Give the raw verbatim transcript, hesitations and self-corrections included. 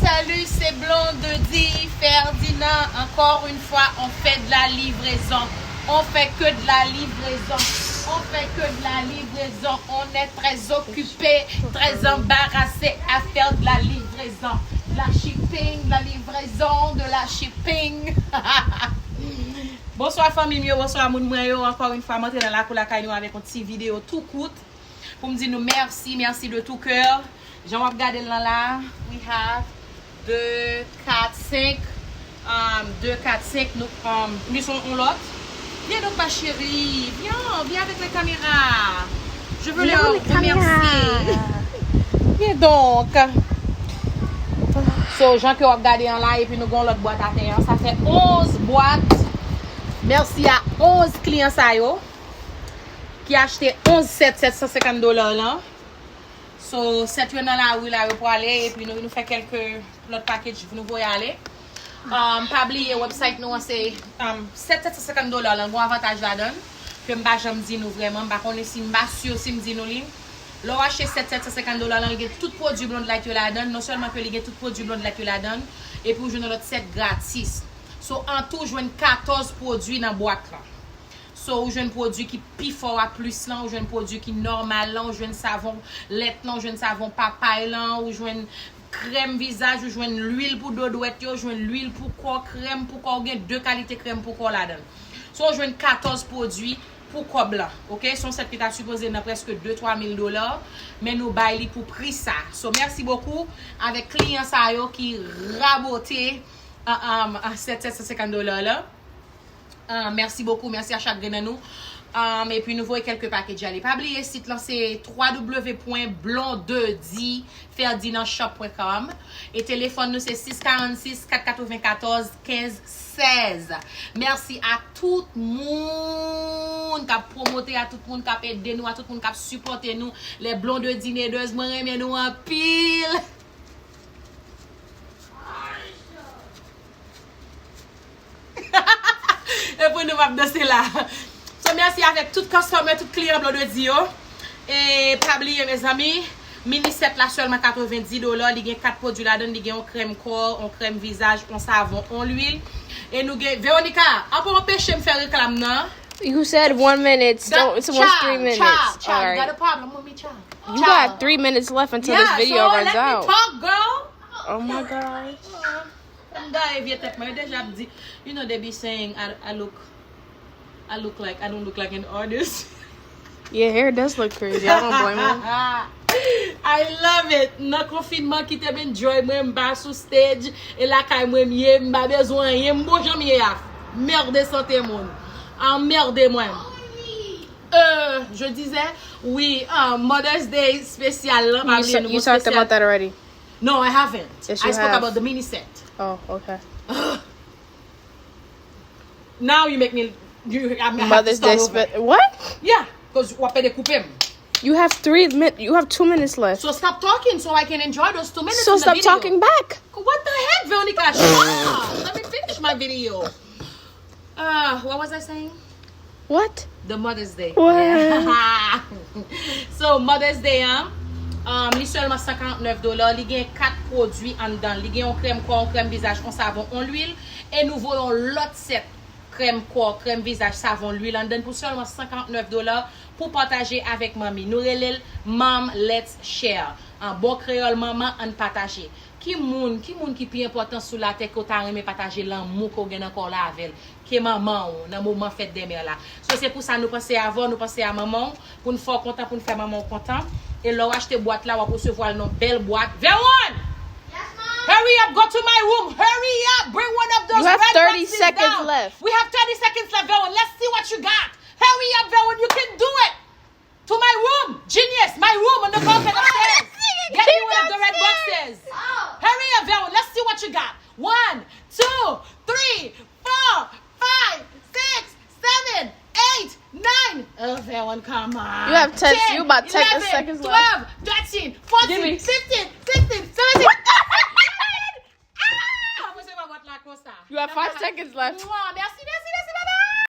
Salut, c'est Blondedy Ferdinand. Encore une fois, on fait de la livraison. On fait que de la livraison. On fait que de la livraison. On est très occupé, très embarrassé à faire de la livraison. De la shipping, de la livraison, de la shipping. Bonswa fanmi m yo, bonswa moun mwen yo. Ankò yon fwa, m antre nan lakou lakay nou avèk yon ti videyo tou kout pou m di nou mèsi, mèsi de tout cœur. Jan w ap gade l lan la, we have de, kat, senk, um, de, kat, senk, nou, um, li son yon lòt. Viens donc, ma chérie, viens, viens avec la caméra. Je veux les remercier. Viens donc. So, jan ke w ap gade an la, epi nou gen yon lòt bwat atè an. Sa fè onz bwat. Mèsi a onz kliyan sa yo ki achte onz sèt sèt san senkant dola lan. So, sèt yo nan lari la, yo prale, epi nou, nou fè kèlke lòt package pou nou voye ale. Um, pa bliye, website nou an se, um, sèt sèt san senkant dola lan, gon avantaj ladan l, ke m pa janm di nou vrèman, m pa konnen si m pa si si m di nou li. Lè w achte sèt sèt san senkant dola lan, li gen tout pwodui Blonde Light yo ladan l, non sèlman ke li gen tout pwodui Blonde Light yo ladan l, epi w jwenn yon lòt sèt gratis. So, an tou, w jwenn katòz pwodui nan bwat lan. So, ou jwenn pwodui ki pi fò a plis lan, ou jwenn pwodui ki nòmal lan, ou jwenn savon lèt lan, ou jwenn savon papay lan, ou jwenn krèm vizaj, ou jwenn lwil pou do dwèt yo, ou jwenn lwil pou kò, krèm pou kò, ou gen de kalite krèm pou kò ladan l. So, ou jwenn katòz pwodui pou kòb lan, oke? Se yon sèt ki ta sipoze nan prèske de twa mil dola, men nou bay li pou pri sa. So, mèsi bokou avèk kliyan sa yo ki rabote, ah, ah, ah, sèt sèt san senkant dola lan. Ah, mèsi bokou, mèsi a chak grenn nan nou. Ah, epi nou voye kèlke package ale. Pa bliye, sit lan se w w w pwen blondedy ferdinand shop pwen com. E telefòn nou se sis karannsis kat katrevenkatòz kenz sèz. Mèsi a tout moun k ap pwomote, a tout moun k ap ede nou, a tout moun k ap sipòte nou. Les Blondedinators, mwen renmen nou anpil. E pou nou p ap danse la. So, mèsi avèk tout customer, tout kliyan Blondedy yo. E pa bliye, mezanmi, mini sèt la sèlman katrevendi dola. Li gen kat pwodui ladan l. Li gen yon krèm kò, yon krèm vizaj, yon savon, yon lwil. E nou gen, Veronica, an pa anpeche m fè reklam nan. You said one minute, so it's almost three minutes. Child, child, you got a problem with me, child? You got three minutes left until this video runs out. Yeah, so let me talk, girl. Oh my gosh. M gaye vye tèt mwen, yo deja ap di, you know, they be saying I, I look, I look like, I don't look like an artist. Your hair does look crazy. I don't blame you. I love it. Nan konfinman, kite m enjoy mwen, m pa sou stage, e lakay mwen m ye, m pa bezwen anyen, m bon jan m ye a. Merde sante moun. Anmerde mwen. Euh, je disais, oui, euh, Mother's Day spesyal lan, pa bliye nou gon spesyal. You talked about that already. No, I haven't. Yes, you have. I spoke about the mini set. Oh, okay. Now you make me, you, I have to start over. Mother's Day spe-, what? Yeah, 'cause w ap pede koupe m. You have three min-, you have two minutes left. So stop talking so I can enjoy those two minutes in the video. So stop talking back. What the heck, Veronica? Shut up. Let me finish my video. Uh, what was I saying? What? The Mother's Day. What? Yeah. So, Mother's Day an, um, li sèlman san karant nèf dola, li gen kat pwodui anndan. Li gen yon krèm kò, yon krèm vizaj, yon savon, yon lwil. E nou voye yon lòt sèt krèm kò, krèm vizaj, savon, lwil anndan pou sèlman san karant nèf dola pou pataje avèk manmi. Nou rele l Mom Let's Share. An bon kreyòl, manman, ann pataje. Ki moun, ki moun ki pi enpòtan sou latè ke w ta renmen pataje lanmou ke w gen nan kò w la avè l? Ke manman w nan moman fèt dè mè la. So, se pou sa nou panse avè w, nou panse a manman w, pou n fè w kontan, pou n fè manman w kontan. E lè w achte bwat la, w ap resevwa l nan bèl bwat. Veron! Yes, Mom? Hurry up, go to my room. Hurry up, bring one of those red boxes down. You have thirty seconds left. We have thirty seconds left, Veron. Let's see what you got. Hurry up, Veron, you can do it. To my room! Genius! My room on the carpet upstairs! Get me one of the red boxes! Hurry up, Veron! Let's see what you got! One, two, three, four, five, six, seven, eight, nine! Oh, Veron, come on! You have ten, you about ten seconds left. Ten, eleven, twelve, thirteen, fourteen, fifteen, sixteen, seventeen! What the heck? Ah! Mwen se pa bwat la konsa. You have five seconds left. Mwa,